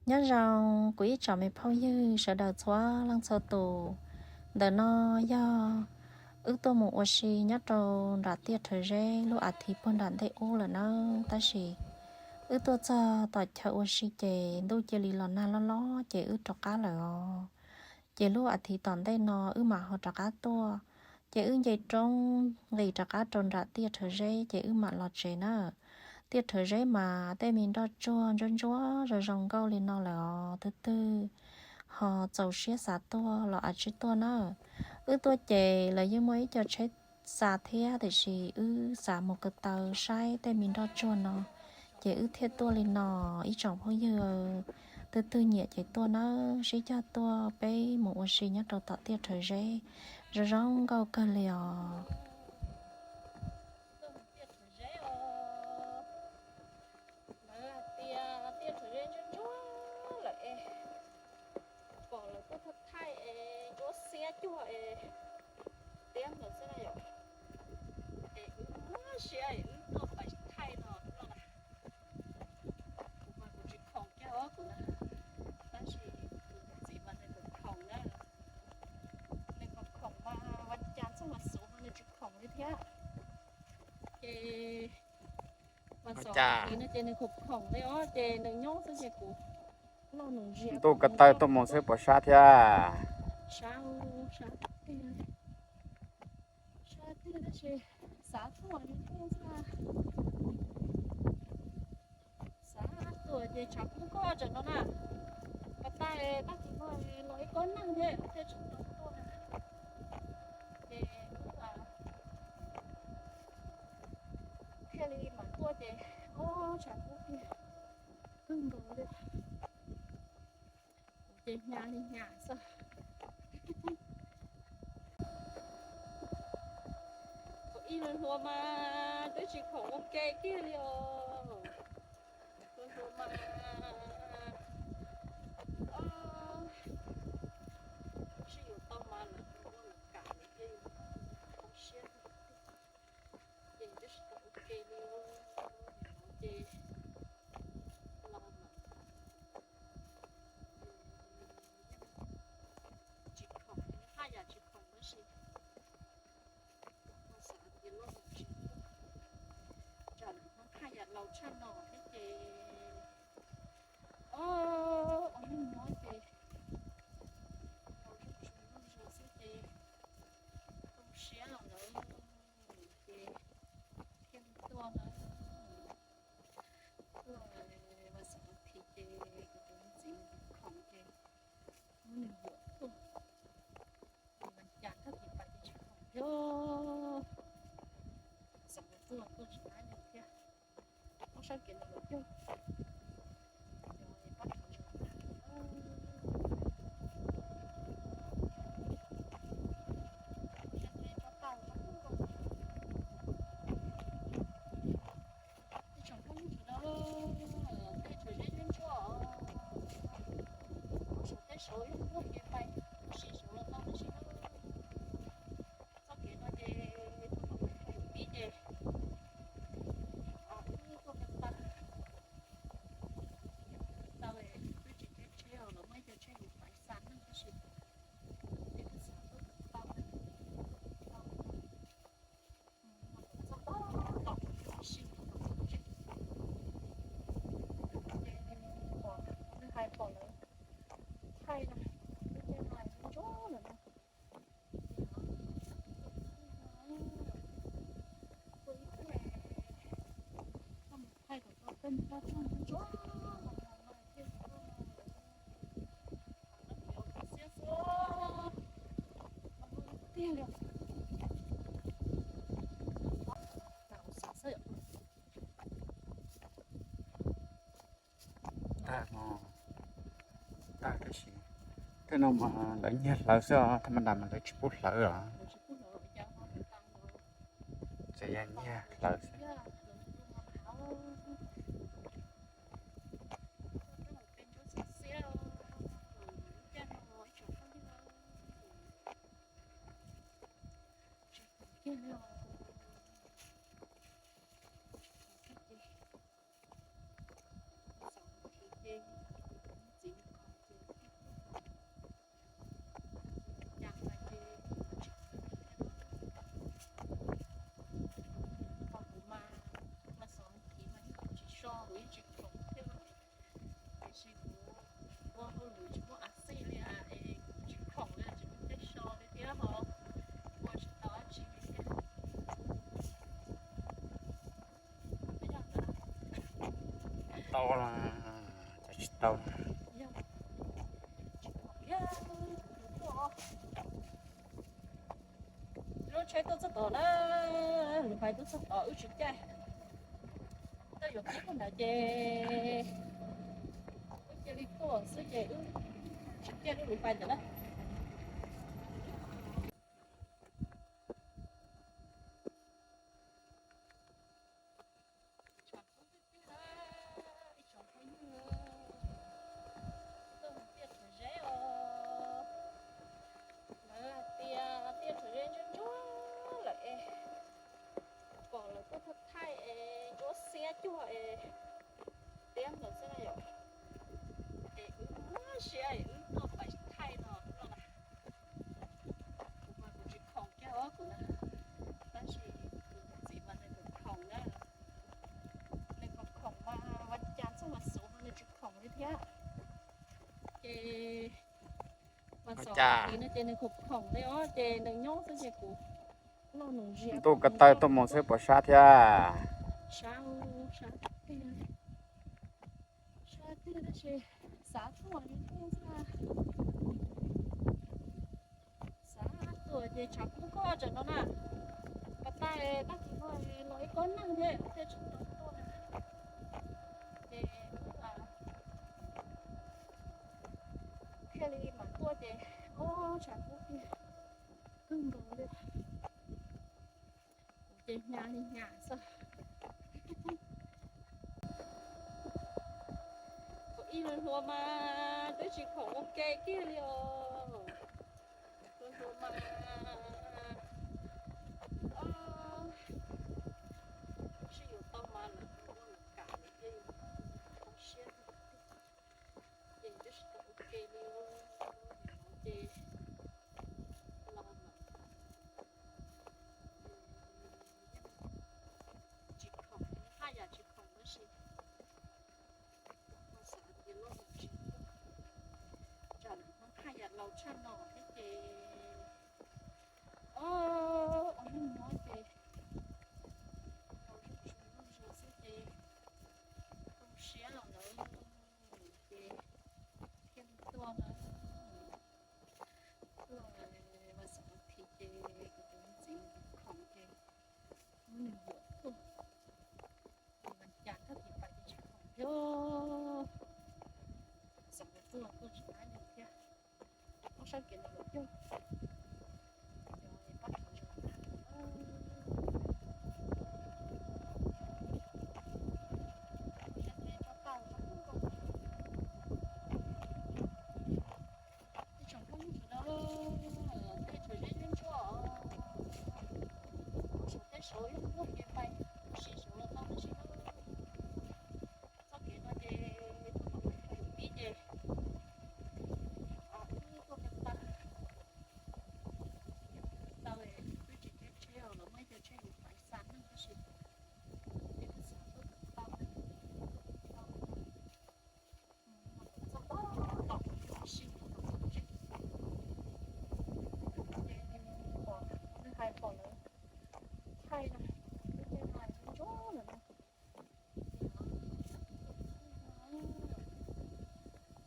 Nyob zoo kuv ib tsoom me phooj ywg sawv daws txhua leej txhua tus. Ntawm no yog wb tuaj mus ua si nyob rau nram tiaj Rhawv Zeb lub as thiv puag nram ntej ub lawm nawb, tab sis wb tuaj txog tom chaw ua si ces ntuj cia li los nag loj loj ces wb rov qab lawm os. Ces lub as thiv tom ntej no wb mam ho rov qab tuaj, ces wb nce roob nqis rov qab rau nram tiaj Rhawv Zeb ces wb mam los tsev na. Tiaj Rhawv Zeb mas tej me nroj tsuag ntsuab ntsuab zoo zoo nkauj li no lawm os, twg twg ho txaus siab xav tuaj los av tsib tuaj na. Wb tuaj ces lawv yeej muaj ib co tsheb xa thiab, tiam sis wb xav mus ko taw saib tej me nroj tsuag no, ces wb thiaj tuaj li no. Ib tsoom phooj ywg, twg twg nyiam ces tuaj nawb, sib cog tuaj peb mus ua si nyob rau tom tiaj Rhawv Zeb, zoo zoo nkauj kawg li os. Tiaj Rhawv Zeb os, lawv hais tias tiaj Rhawv Zeb ntsuab ntsuab lawm es, pom lawv tuaj thaij thaij es ntsuab xiab cuag es tiab ntawd xwb na yom. Es wb muab siab es wb tuaj pais thaij no no na. Kuv mas kuv tsis khoom kiag os kuv na, tab sis kuv tus txiv mas nws khoom khoom na, nws khoom khoom mas ua cas txoj mas xub no nws tsis khoom li thiab. Ces mas xov cas no ces nws khoom khoom li os, ces nws nyob xwb ces kuv lauj nws ziab ntuj ko taw tuaj mus xwb puas sab thiab? Sab, sab tiag, sab tiag tab sis xav tuaj xwb, xav tuaj ces tshav kub koj tsam no na, pas tas tag kis no los ib kob neeg thiab thiaj tsis tau tuaj na. Ces thiaj li mam tuaj ces, o, tshav kub tiag kawg nkaus li. Kuv ces hnyav li hnyav xwb. Kuv ib hluas hluas mas twb tsis khoom ua ke kiag li os. Hluas hluas mas, o, sib yuav tau mas lawv ua lawv kam lawv cia li tau siab. Ces twb tsis tau ua ke li, ces los mas tsis khoom, haj yam tsis khoom tab sis ho xav tias loj tsis tuaj, tsam lawv haj yam laus tshaj no thiab ces, o, ua neej nyob ces tau zuj zus loj zog xwb ces tu siab los lawm ces thiaj li tuaj na. Tuaj vas xaum vas thiv ces kuv tus txiv nws khoom ces muab nws yuam tuaj, ces vas cas tag kis pais ces tsis khoom thiab, xav tuaj tuaj tsis pab nws thiab. Ob sab kev ntawd lawm cog, cov pab rov zos tag. Sab teb tsob tauj zoo nkauj. Ib tsoom phooj ywg sawv daws, tej tseem zeb zeb ntsuab os, saum tej saud ib hnub ces pais ua si saud los tau tab sis txoj kev no ces thaum pib ces wb tuaj ko taw, ko taw twb tsis tsheb tsheb los muaj ib co tsheb yus pais xa neeg tab sis ces wb xav tuaj ko taw, tau txog tom tom si ces pom nws hais pom lawv thaij no, lub caij no ntsuab lawm no. Ua ib pliag koj mus thaij kom tau tej nroj tsuag ntsuab no thiaj li tuaj no. Qhov no kuv yuav kho siab xwb, qhov no tiag li. Tag no, tag tab sis tej no mas lawv nyiag hlawv xwb os, thaj ma das mas lawv tsis pub hlawv os. Txawm yog nyiag hlawv xwb. Tau, cas tsis tau. Lub tsheb tuaj txog tom na, lub pais tuaj txog tom wb tsis caij. Tuaj yuav kib pug ntawd ces wb cia li tuaj xwb ces wb tsis caij lub lub pais ntawd na. Ib tsoom phooj ywg, tuaj mus tiaj Tshuav Zeb os. Lawv hais tias tiaj Tshuav Zeb ntsuab ntsuab lawm es pom lawv tuaj thaij thaij es ntsuab xiab cuag es tiab ntawd xwb na yom. Es wb mob siab es wb tuaj pais thaij no tuaj na. Kuv mas kuv tsis khoom kiag os kuv na, tab sis kuv tus txiv mas nws khoom khoom na. Nws khoom khoom mas vas cas txoj mas xov mas nws tsis khoom li thiab. Ces mas xov cas no ces nws khoom khoom li os, ces nws nyob xwb ces kuv loj nws zias ntuj ko taw tuaj mus xwb puas sab thiab? Sab, sab tiag, sab tiag tab sis xav tuaj li tuaj xwb. Xav tuaj ces tshav kub koj tsam no na, pas tag tag kis no los ib kob neeg thiab thiaj tsis tau tuaj na. Ces thiaj li mam tuaj ces, o, tshav kub tiag kawg nkaus li. Kuv ces hnyav li hnyav xwb. Kuv ib hluas hluas mas twb tsis khoom ua ke kiag li os. Hluas hluas mas, o, sib yuav tau mas lawv ua lawv kam lawm ces txaus siab. Ces twb tsis tau ua ke li, ces los mas tsis khoom, haj yam tsis khoom tab sis ho xav tias loj mus tsis tuaj, tsam lawv haj yam laus tshaj no thiab ces, o, ua neej nyob ces laus zuj zus zuj zus xwb ces tu siab los lawm ces thiaj li tuaj na. Tuaj vas xaum vas thiv ces kuv tus txiv khoom ces muab nws yuam tuaj. Ces vas cas tag kis pais ces tsis khoom thiab. Xav tuaj tuaj tsis laib li thiab. Ob sab kev no los cog, cov pab thov zos tag. Sab teb tsob tauj zoo nkauj. Ib tsoom phooj ywg sawv daws, tej Tshuav Zeb ntsuab ntsuab, saum tej saud ib hnub kev pais, sim saud los tau tab sis txoj kev no ces tuaj tau pib ces wb tuaj kawg tag, tau twb tsis teb tsheb os, lawv muaj ib co tsheb yuav pais xa neeg tab sis ces wb xav tuaj kawg tau, tau txog tom sim txog tsev ces pom, hais pom lawv thaij na, lub caij no ntsuab lawm no.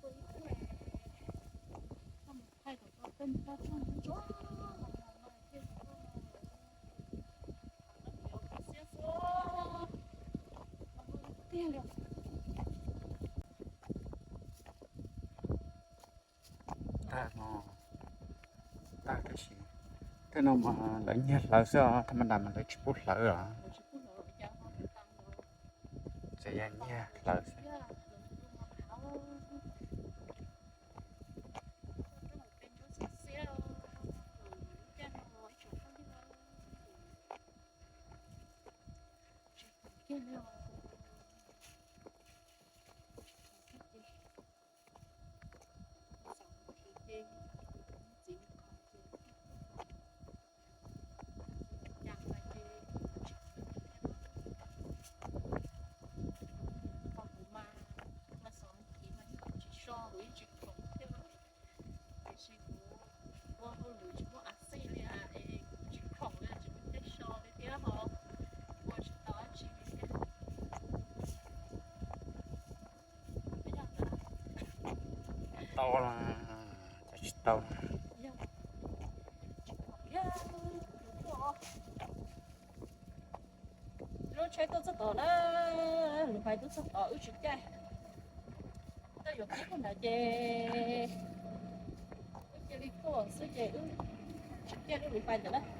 Tuaj ib pliag, thaij kom tau tej pab tshaj ntsuab los no thiaj li tuaj no. Xiab xwb, tiag li. Tag no, tag tab sis tej no mas lawv nyiag hlawv xwb os, thaj ma das mas lawv tsis pub hlawv os. Txawm yog nyiag hlawv xwb. Kuv mas, mas xov kiv mas yeej tsis so, kuv yeej tsis khoom thiab. Tiam sis kuv ua hauj lwm tsis muaj av xij li es kuv tsis khoom li, tsis muaj caij so li thiab ho ua tsis tau dab tsi li thiab. Tau, tsis tau. Lub tsheb tuaj txog tod na, lub pais tuaj txog tod wb tsis caij. Tuaj yuav qhib pug nrad ces wb cia li tuaj xwb ces wb tsis caij lub lub pais ntawd na.